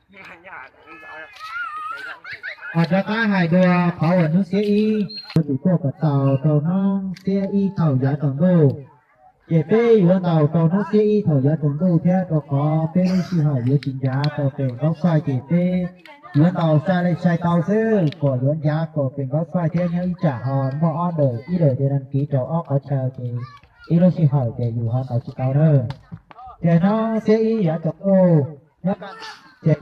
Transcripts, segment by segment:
Ho rov qab hais dua qhov uas hnub xiab ib yuav tsum tuaj kom tau rau hnub xiab ib thaum yav tsaus ntuj. Ces peb yuav ntaus rau hnub xiab ib thaum yav tsaus ntuj thiab, rau qhov peb lub sij hawm yuav tsis ncav rau pem nkaub txhais, ces peb yuav ntaus sai li sai tau xwb, kom yuav ncav rau pem nkaub txhais thiab. Nyob ib tsam ho muaj ob daim, ib daim ces đăng ký rau ob qhov chaw, ces ib lub sij hawm ces yus ho ntaus tsis tau na. Ces hnub xiab ib yav tsaus ntuj, ces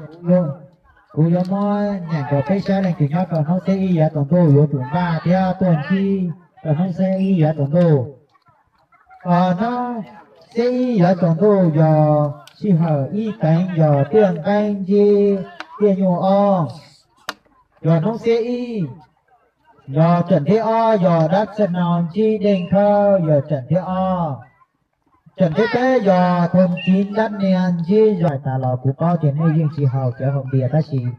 kuv yuav muab nyeem rau peb saib leej twg nyob rau hnub xiab ib yav tsaus ntuj yuav tsum npaj thiab tuaj ntsib rau hnub xiab ib yav tsaus ntuj. Hnub xiab ib yav tsaus ntuj yog sij hawm ib teev yog tiaj nqeeb ntsib tiaj nyuj ob, yog hnub xiab ib. Yog tseem thib ob yog dab txag no ntsib dej khawb, yog tseem thib ob. Tseem thib peb yog thoo txiv dab niag ntsib zos. Tas los kuv paub tias nej yeej tsis haus cawv haus npias, tab sis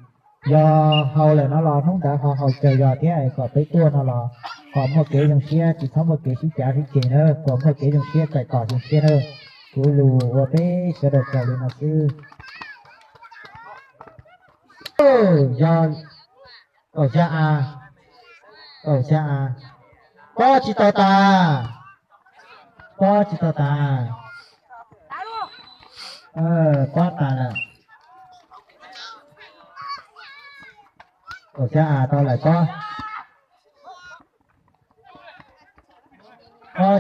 yog haus lawm no los hnub ntawd ho haus tsawg zog thiab, es kom peb tuaj no los kom muaj kev zoo siab, tsis txhob muaj kev sib cav sib ceg na, kom muaj kev zoo siab txais tos zoo siab na. Kuv lus ua peb sawv daws raws li no xwb. Yog kaum xya a, kaum xya a, pob tsis tau tas, pob tsis tau tas, pob tas lawm. Kaum xya a tau lawm pob. Có,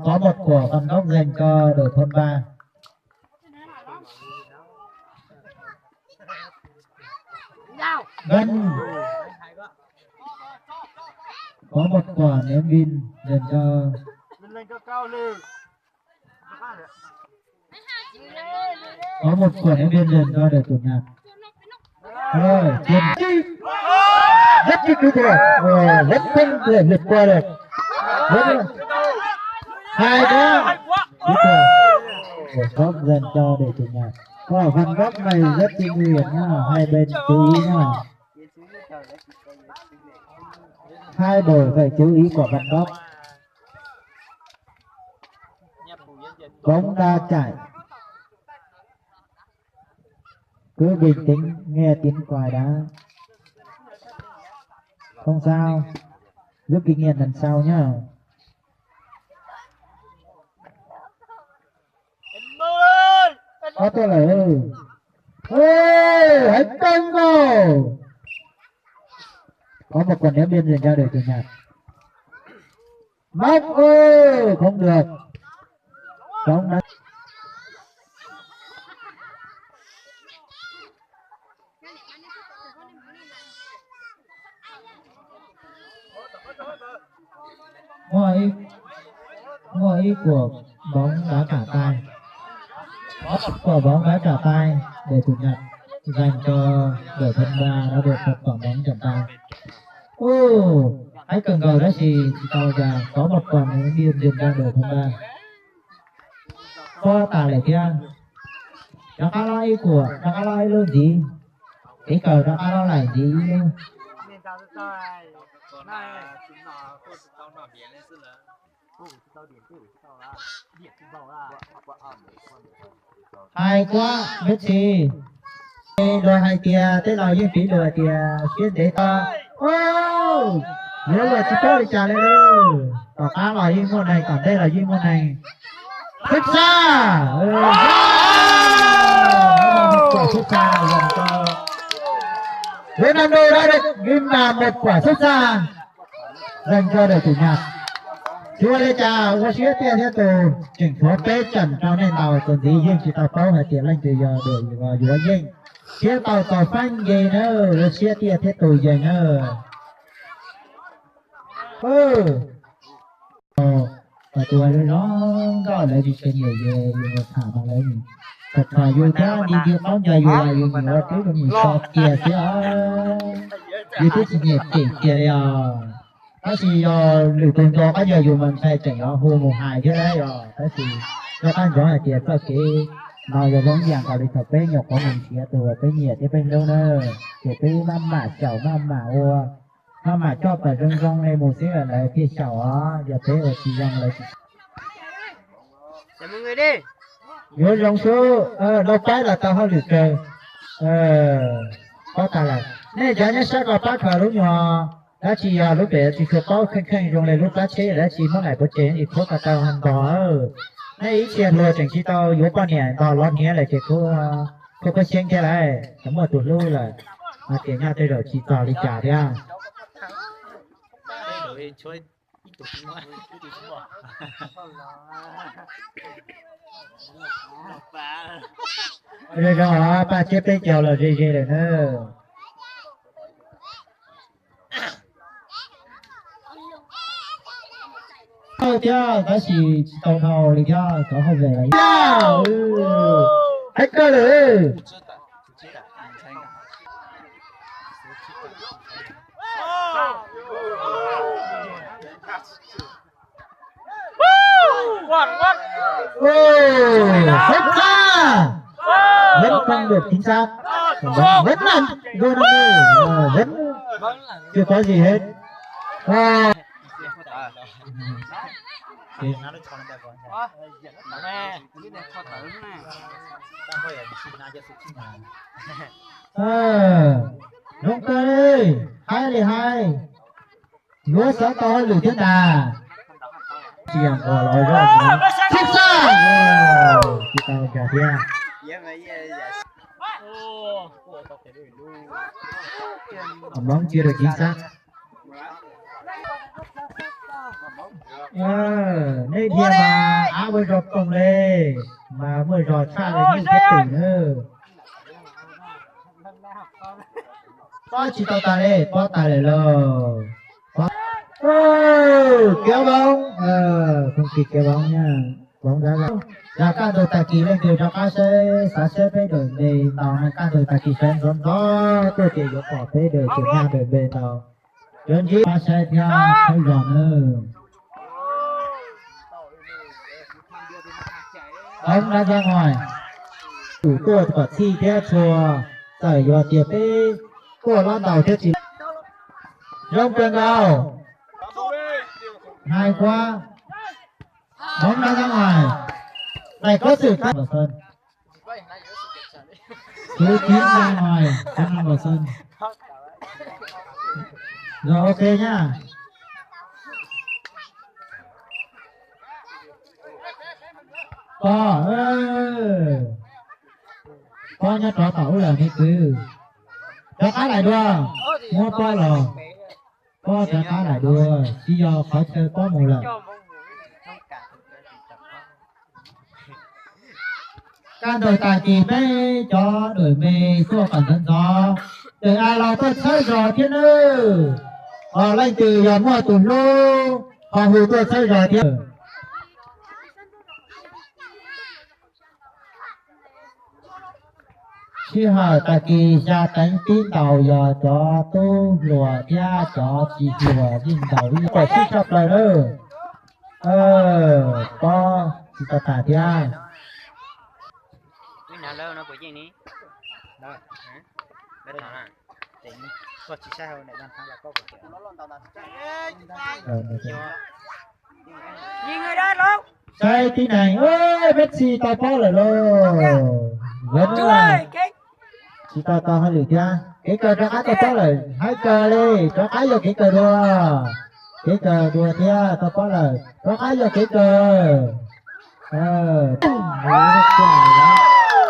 có một quả Van Gogh dành cho đội thôn ba. Ngân, có một quả ném pin dành cho Có một quả ném biên dành cho đội chủ nhà. Rồi, chuyền. Rất chịu cứu thua. Ờ, vẫn không thể vượt qua được. Vẫn hai đá. Tiếp theo. Một góc dành cho đội chủ nhà. Quả Van Gogh này rất chi nguy hiểm nha. Hai bên chú ý nha. Hai đội phải chú ý quả Van Gogh. Bóng đã chạy. Cứ bình tĩnh nghe tiếng còi đã. Không sao. Rút kinh nghiệm lần sau nhá. Có tôi là ừ. Ê, hãy căng vào. Có một quả ném biên dành cho đội chủ nhà. Móc, ơ, không được. Bóng đã. Mua ít, mua ít quả bóng đá trả tay. Có một quả bóng đá trả tay để chủ nhật dành cho đội Thanh Ba đã vượt qua quả bóng trọng tài. Ồ, hãy cần cầu đó thì tao và có một phần những viên dành cho đội Thanh Ba. Có tài lẻ kia. Rov qab lob ib kuam, rov qab lob ib lub ntxiv. Kev kawg rov qab lob laim ntxiv ib lub. Hais kuab Messi. Luag hais tias tej laus yeej piv luag tias siab ntev tau. Yuav luag tsis paub li cas li. Tom qab los yeej muaj neeg, tom ntej los yeej muaj neeg. Xub xab, xub xab. Ronaldo đã được ghi bàn một quả sút xa dành cho đội chủ nhà. Tsis ua li cas, ua siab tiaj thiab tus, tseem tshuav peb tseem rau nej ntaus, txuas ntxiv yeej tsis tau paub hais tias leej twg yog đội yuav yeej. Siab tau txaus feeb nce na, ua siab tiaj thiab tus yeej na. Mas tus zoo zoo nkauj lawv tsis khwv nyiam yus, yus mus tham mas lawv txhom txhom yus thiab nti nti qaub ncaug yus los yus nyiam ua twb zoo nyiam so kiag xwb. Yus twb tsis nyiam cem kiag li os. Tab sis yog lwm tus nco qab yog yus mas ntshai tseem yuav hu mus hais thiab yog, tab sis rov qab ntsoov hais tias txoj kev no yog zoo ib yam nkaus li thaum peb nyuam qhuav mus nrhiav tus uas peb nyiam thiab peb hlub na, ces peb maj mam xyaum maj mam ua, maj mam coj pawg zoo zoo li mus xwb lawv thiaj xyaum os, yog peb ua tsis zoo lawv tsis Yuav zoo sub, noj paib los tau hauj lwm kawg. Paub tas lawm, nej cov nyob sab ko pab khaws lub nyuag dab tsi yog lub pem tsis tshua paub kheej kheej zoo li lub plab tsheb dab tsi muab laim pov tseg tsis khuab ko taw ntog. Nej ib txhia hluas tseem tsis tau yuav poj niam ntog los hniav lawm ces khuab khuab xyeeb thiab lawm, muaj tus hlub lawm, hais tias nyob tej zaum tsis txog li cas thiab. Zoo zoo, paj tsiab peb caug los ze ze lawm na. Thiab tab sis tsis tau dhau li thiab, cov hauj lwm lawm. Haib kawg lawm. Ơ, xuất sắc. Vẫn không được chính xác. Vẫn, vẫn là vô năng đi. Ờ, vẫn chưa có gì hết. Ờ. Ờ, đúng rồi. Hay đi hay. Yuav xav tau hauj lwm thiab ntag. Tsis yog nquag los zoj, xib xaj, tsis tau nkag thiab. Hmoob chưa được chính xác. Nej dhia mas av ua zog toog li, mas muaj zog tshaj li nyuj thiab twm na. Pob tsis tau tas li, pob tas lawm lauj. Pob, kéo bóng, không kịp kéo bóng nha. Bóng đá ra. Yog kaj ntug tag kis leej twg rov qab saib, xav saib peb dawm npe ntau, kaj ntug tag kis saib ntxov ntxov tuaj ces yuav pom peb dawm ces nyaj dawm npe ntau. Cov ntsib pab saib thiab saib zog nawb. Bóng đá ra ngoài. Tus tuaj kom txhij thiab txhua, txawm yuav tias peb tuaj lob ntau thiab tsis zoo kawg nkaus. Hay quá. Bóng đá ra ngoài. Này có sự cắt vào sân. Số chín ra ngoài, số năm vào sân. Rồi, ok nhá. Pob, ơ. Pob nyob rov tom ub lawm me kwv. Rov qab lawm dua. Muab pob los. Pob rov qab lawm dua, tsis yog qhov chaw pob mus lawm. Kaj ntug tag kis peb cov dawm npe tuaj kom ntxov ntxov, dawm av los tuaj txhawb zog thiab nawb. Os, leej twg yog muaj tus hlub ho hu tuaj txhawb zog thiab. Sij hawm tag kis xya teev tib ntaus yog cov tub hluas thiab cov tsis hluas yeej ntaus ib yam. Pom sib tshaj plaws na. Pob tsis tau tas thiab. Saib tib neeg, Messi tau pob lawm lauj. Tsis tau tau hauj lwm thiab. Kev kawg rov qab tau pob lawm, haib kawg li, rov qab yog kev kawg dua. Kev kawg dua thiab tau pob lawm, rov qab yog kev kawg.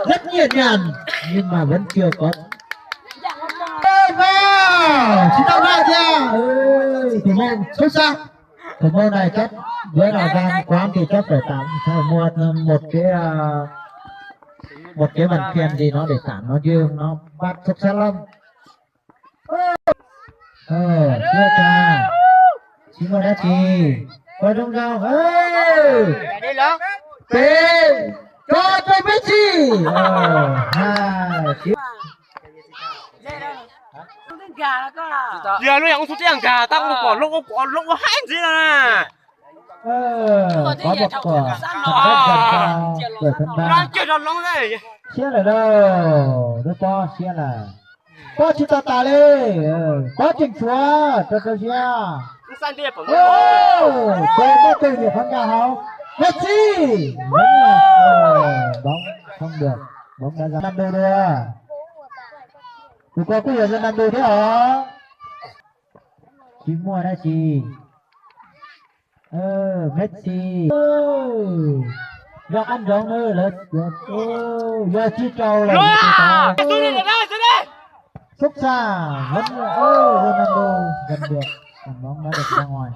Rất nhẹ nhàng, nhưng mà vẫn chưa có. Tsis tau noj thiab. Thủ môn xuất sắc. Thủ môn này chắc với là Giang Quán thì chắc phải tạm thời mua thêm một cái, à, một cái bàn khen gì đó để tặng nó chứ nó bắt xuất sắc lắm. Ơ, thiab tag. Tsis muaj dab tsi. Poj zoo zoo. Peb, tso rau Messi. Hai, Yog lub yog ub tub teb nkag tau ua kom lub ua haib ntxiv no na. Siab lawm lauj, lub pob siab lawm. Pob tseem tshuav, rau rau siab. Peb muaj tus nyuam qhuav nkag hauv. Messi. Được, bóng đá ra năm đô đua. Tus ko kuj yog ra năm đô thiab os. Tsis muaj dab tsi. Messi. Yog qab ntsoov na, lawv yog tsib rau lawm. Sub xa, Ronaldo, Ronaldo giành được, tạt bóng đá được ra ngoài.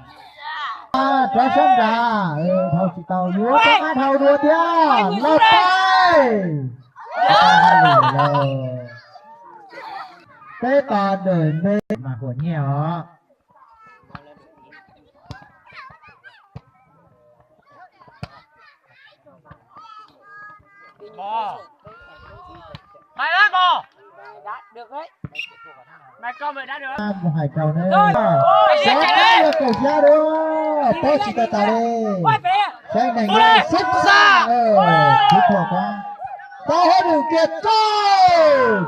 Rov sab nrad, dhau tsis tau, yuav rov qab dhau dua thiab, los pais. Peb pas ntawm me mas huam nyiaj os. Mus hais rau ne, xyov yog kaum xya dua, paub tsis tau tas li. Saib neeg xub xa, kỹ thuật quá. Tau hauj lwm kiag tso,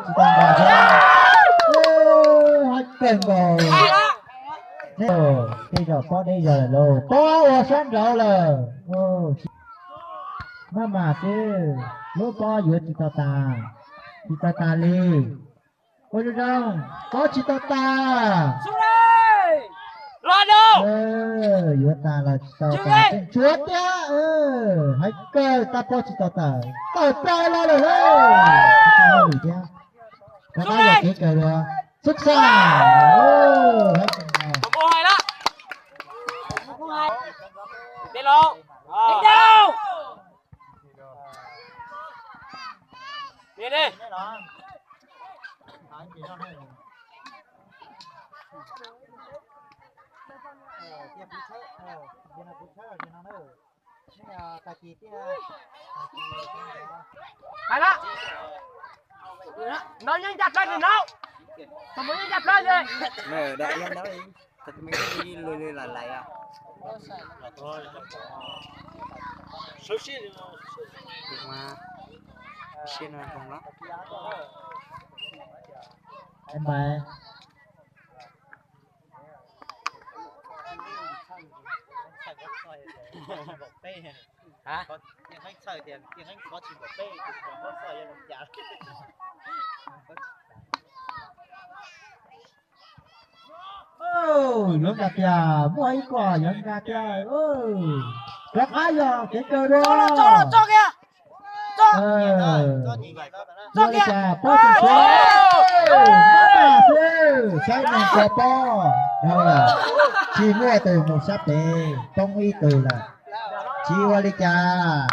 tsis tau nqa thiab. Hais kawg nkaus. Tej zaum pob deb zog lawm lauj, pob ua sab nraud lawm. Maj mam xwb, lub pob yuav tsis tau tas, tsis tau tas li. Ua zoo zoo, pob tsis tau tas. Yuav tas los tsis tau tas, tseem tshuav thiab. Hais kawg tab pob tsis tau tawm, tawm plaws los lawm lauj. Tsis tau hauj lwm thiab. Rov qab yog kev kawg dua. Xub xa. Hais lawm. Nov yeej ncaj plawg li no. Tus mus yeej ncaj plawg li. Tau tus me ib lwg lwg lais lais os. Tus mas siab no zoo lawm. Yuav nqa tiag, muaj ib ko yuav nqa tiag. Rov qab yog kev kawg dua. Ua li cas pob tsis tshuav, maj mam xwb, saib neeg tso pob dhau lawm, tsis muaj tus mus sab pem, poob ib tug lawm. Tsis ua li cas.